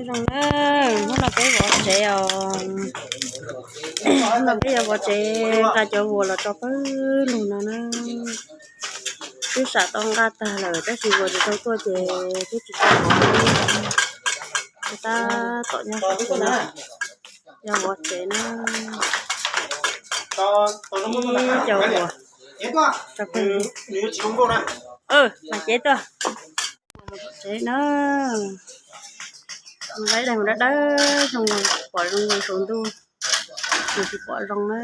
Zoo na, hnub no peb vov tsev os. Hnub no peb yuav vov tsev nqa cov vuas los tso pawg lug no na. Twb sam tau nqa tag lawm tab sis vuas tsis tau tuaj ces twb tsis tau vov. Tab tom nyob, yog vov tsev na. Ib co vuas tso pawg lug. Mas cev tuaj. Tsev na, mus laib daim dawb dawb zoo, pom zoo saum ntuj, nws tsis pom zoo na.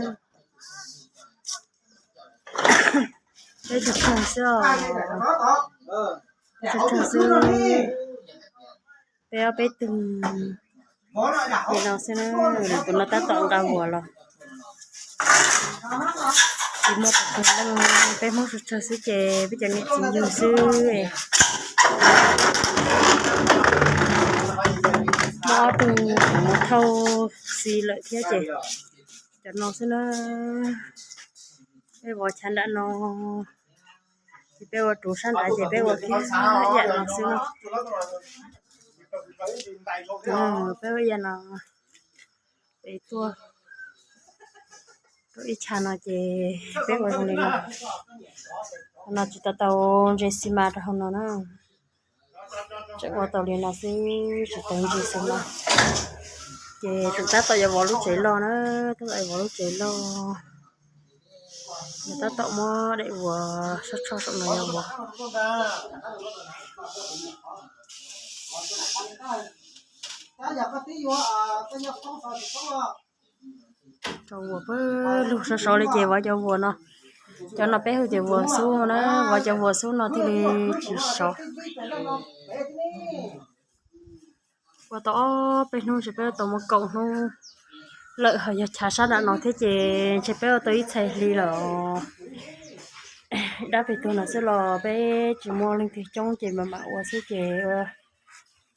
Peb tsawg tsawg xwb os, peb tsawg tsawg xwb, peb ob peb tug li no xwb na. Tus no tab tom nqa vuas los, tsis muaj tus twg leej, peb Hmoob tsawg tsawg xwb ces peb cov niam txiv yug xwb. Muaj ob tug kuv thauj xis lawm thiab ces cov no xwb na. Peb vov chav nram no, ces peb ua ruv sab nrad ces peb ua kiag ib yam no xwb na. Peb ua ib yam no, peb tuaj rau ib chav no ces peb ua zoo li no. Hauv no tsis tau tau ntses xi mas rau hauv no na. Tseem ua tau li no xwb, tsis tau ntses xi mas. Ces tseem tab tom yuav vov lub tsev loj na, tab tom yuav vov lub tsev loj. Nws tab tom muab daim vuas soj tsho saum no yuav vov. Cov vuas pawg lug sov sov li ces vov cov vuas no. Cov no peb hu tias vuas xub na, vov cov vuas xub no thiaj li tsis sov. Ua tau ob peb hnub ntshe peb ua tau muaj kaum hnub lawm, ho yog chav sab nram no thiab ces ntshe peb ua tau ib txhais hli lawm. Dab pem tuag no xwb los peb tsis muaj leej twg coob ces mam mam ua xwb ces ua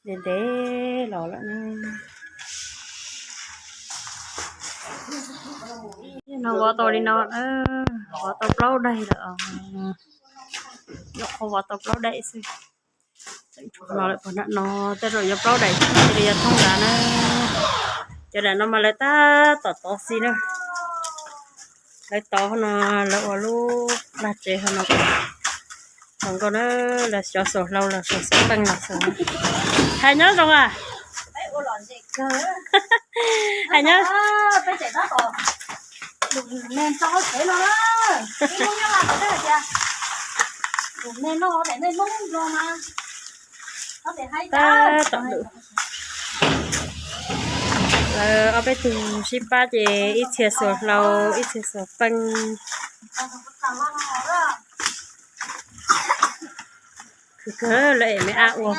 ntev ntev los lawm. No vov tau li no, vov tau plaub daim lawm. Nyuam qhuav vov tau plaub daim xwb. Tseem tshuav no lawm, puag nram no tej zaum yuav plaub daim thiaj li yuav thoob nrad na. Cov daim no mas lawv tab tom tov xis na. Lawv tov no, lawv ua lub lag tsev hauv no, zoo nkauj na. Lawv xyov xuas hlau los xuas xuas peej los xuas. Hais nyob zoo a. Hais nyob. Tab tom lwm, lawv ob peb tug sib pab ces ib txhia xuas hlau, ib txhia xuas peej. Khwv kawg, lawv es me ab ua.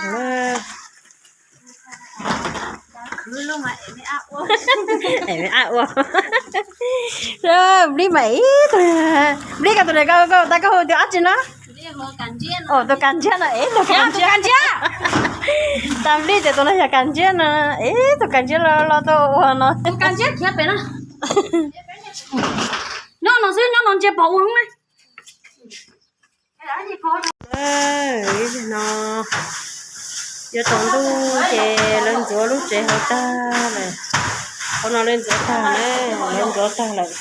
Khwv lub mas es me ab ua. Nplij mas es, Nplij, koj tus niam, koj, koj, koj hu tus dab tsi no? Tus kas ntsiab no es, tus kas ntsiab. Tas Nplij tias tus no yog kas ntsiab no, es tus kas ntsiab los, los tuaj ua no. Nyob no xwb, nyob no ntsia pom ua na. No yuav tsaus ntuj ces lawv ntxuav lub tsev hauv tag lawm. Hauv no lawv ntxuav tag na, lawv ntxuav tag lawm.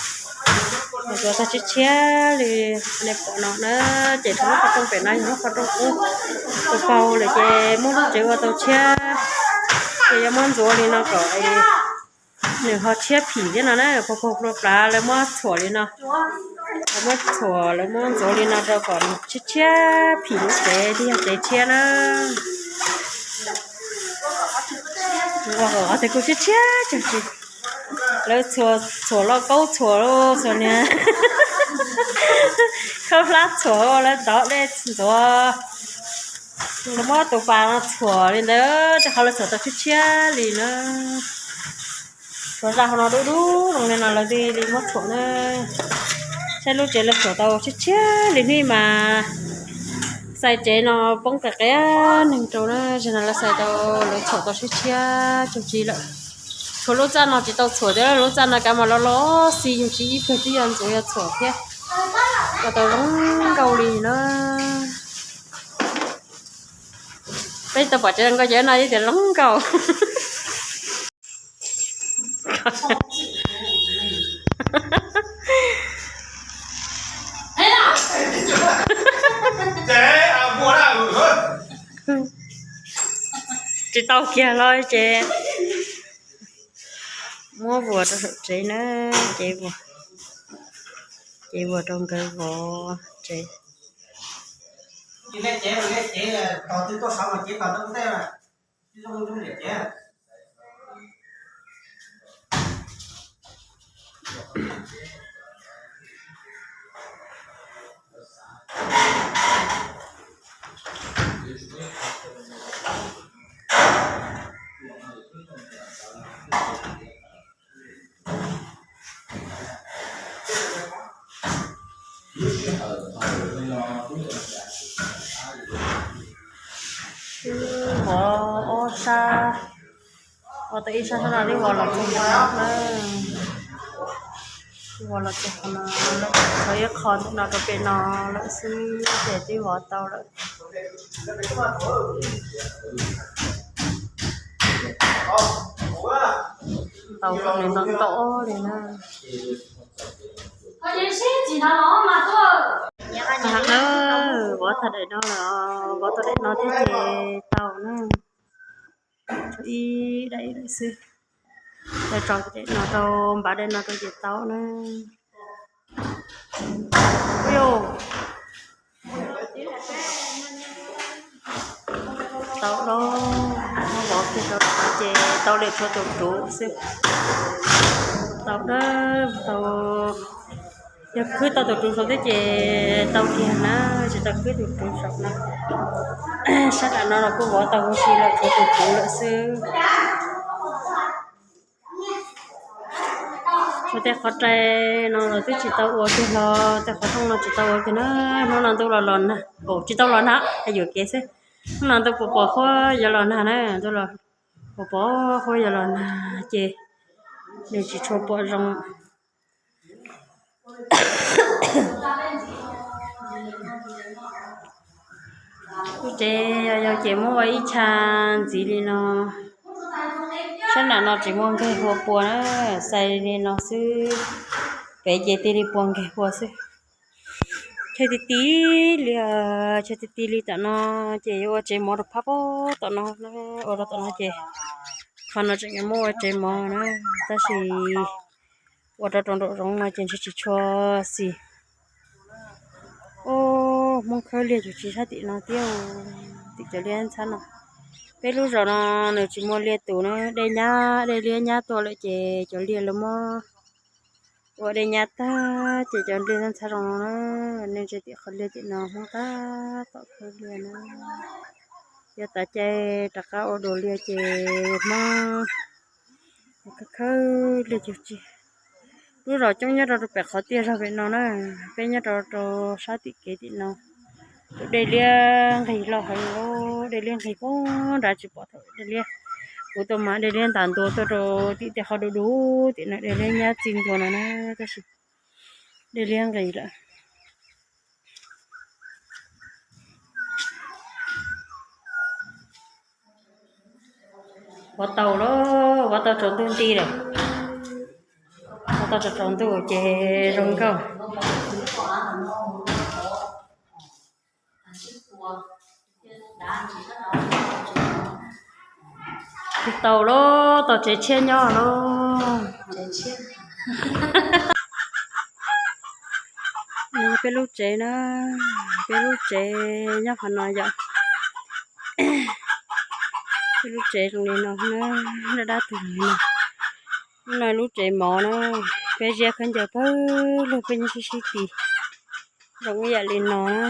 Lawv ntxuav tag tshiab tshiab li nej pom no na, ces tshuav lub qhov rooj pem no yog lub qhov rooj qub. Tus paug lawm ces muab lub tsev ua tau tshiab, ces yuav muab ntxuav li no kom nws ho tshiab phim thiab no na. Paug paug plua plav lawv muab txhuam li no, lawv muab txhuam, lawv muab ntxuav li no rau kom nws tshiab tshiab phim lub tsev thiaj yog tsev tshiab na. Qhov twg kuj tshiab tshiab tag tsis. Lawv txhuam, txhuam lauj kaub txhuam, txhuam niag khaub hlab txhuam, lawv tov dej ntxuav, lawv muab tus pas no txhuam li ntawd rau qhov lawv txhuam tau tshiab tshiab li na. Tshuav zaj hauv no dub dub zoo li no lawv thiaj li muab txhuam na. Saib lub tsev lawv txhuam tau tshiab tshiab li hnub mas xais tsev no poob qias qias neeg rau na, tsev no lawv xais tau, lawv txhuam tau tshiab tshiab tsaug tsi lawm. Tshuav lub txaj no tsis tau txhuam thiab, lub txaj no kav mas los los xis yug tsis ib pliag twb yuav ntxuav yuav txhuam thiab. Ua tau zoo nkauj li na. Tau pom tsev nkauj ces no ib tias loob nkauj. Tsis tau kiag los ces muab vuas rau saum tsev na, ces vuas, ces vuas rau nkawd vov tsev. Twb vov ob sab, vov tau ib sab, sab no twb vov los txog no na. Twb vov los txog qhov no, tshuav ib qho no rau pem no lawm xwb ces twb vov tau lawm. Tau ntau ntau li na. Vov tau daim no lawm, vov tau daim no thiab ces tau na. Tshuav ib daim lawm xwb. Tso daim no rau, npav daim no rau ces tau na. Tau los, muab vov kiag rau ces tau li, tshuav tus ruv xwb. Tau dawb tau, yog khwb tau tus ruv saum thiab ces tau kiag na, tsis tau khwb tus ruv saum na. Sab nram no los kuj vov tau huv si lawm, tshuav tus ruv lawm xwb. Tshuav tej qhov rai no los twb tsis tau ua kiag los, tej qhov rooj no tsis tau ua kiag na. Hnub no ntuj los los nag, tsis tau los nag, hais yuam kev xwb. Hnub no ntuj pos pos huab yuav los nag na, ntuj los pos pos huab yuav los nag ces nws tsis tshua pom zoo. Lub tsev yau yau ces muab ua ib chav ntxiv li no. Sab nram no tsis muaj nkag hua pua na, xais li no xwb. Pem ces tig li pua nkag hua xwb. Chaw ti ti li, chaw ti ti li tom no ces yuav ua tsev mov rau phab pab tom no, ua rau tom no ces qhov no tseem yuav muab ua tsev mov na, tab sis ua rau rau nraum zoov no ces ntshe tsis tshua xis. Ub, Hmoob khawb liag cuag tsis sab tim no thiab, tim cov liaj ntxhab no. Peb lub zos no nws tsis muaj liaj tus na, dej nyab, dej liab nyab tuaj lawm ces cov liaj lawv muab ua dej nyab tag ces cov liaj ntxhab zoo no na, nej ntsia tim qhov liaj tim no Hmoob tab tom khawb liaj na. Yog tav caij rov qab ua dua liaj ces Hmoob khawb khawb liaj cuag tsis. Lub zos coob nyob rau rau pem qhov tiaj zog pem no na, peb nyob rau rau sab tim kev tim no. Tus dej liab nqig loj heev, dej liab nqig puag nrad tsis pom thaum dej liab. Kuv tuaj mas dej liab ntas ntua tuaj rau tim tej qhov du du tim no, dej liab nyab txij ntua no na, tab sis dej liab nqis lawm. Vov tau lawm, vov tau tsaus ntuj nti lawm. Vov tau tsaus tsaus ntuj ces zoo nkauj. Tau lawm, tau tsev tshiab nyob lawm. Nws yog peb lub tsev na, peb lub tsev nyob qhov no yom. Peb lub tsev zoo li no na, dab dab tuag li no. Lub no lub tsev mov na, peb ziab khaub ncaws pawg lug peb nyob sib sib tid. Zoo ib yam li no na.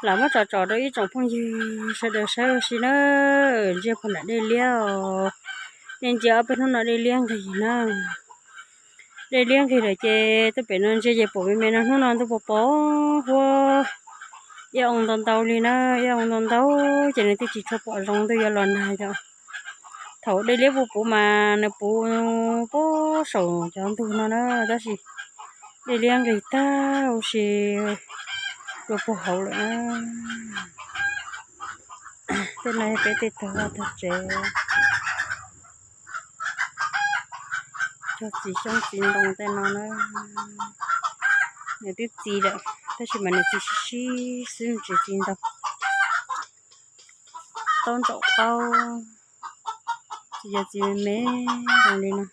Lam muab tsom tsom rau ib tsoom phooj ywg sawv daws saib ua si na. Ntsia puag nram dej liab os. Nej ntsia ob peb hnub no dej liab nqis na. Dej liab nqis lawm ces tuaj pem no ntsia ces pom me me no, hnub no ntuj pos pos huab, ib oo ntau ntau li na, ib oo ntau ntau ces nws twb tsis tshua pom zoo ntuj yuav los nag yom. Thaum dej liab puv puv mas nws puv puag saum cov ntug no na, tab sis dej liab nqis tag huv si dua puag hauv lawm na. Tej no yog peb tej tog vaj tog tsev, cog txiv xyoob txiv ntoo tej no na. Nws twb txi lawm tab sis mas nws txi sib sib xwb, tsis txi ntau. Taub ntsaum qaub, txi yog txi me me zoo li no.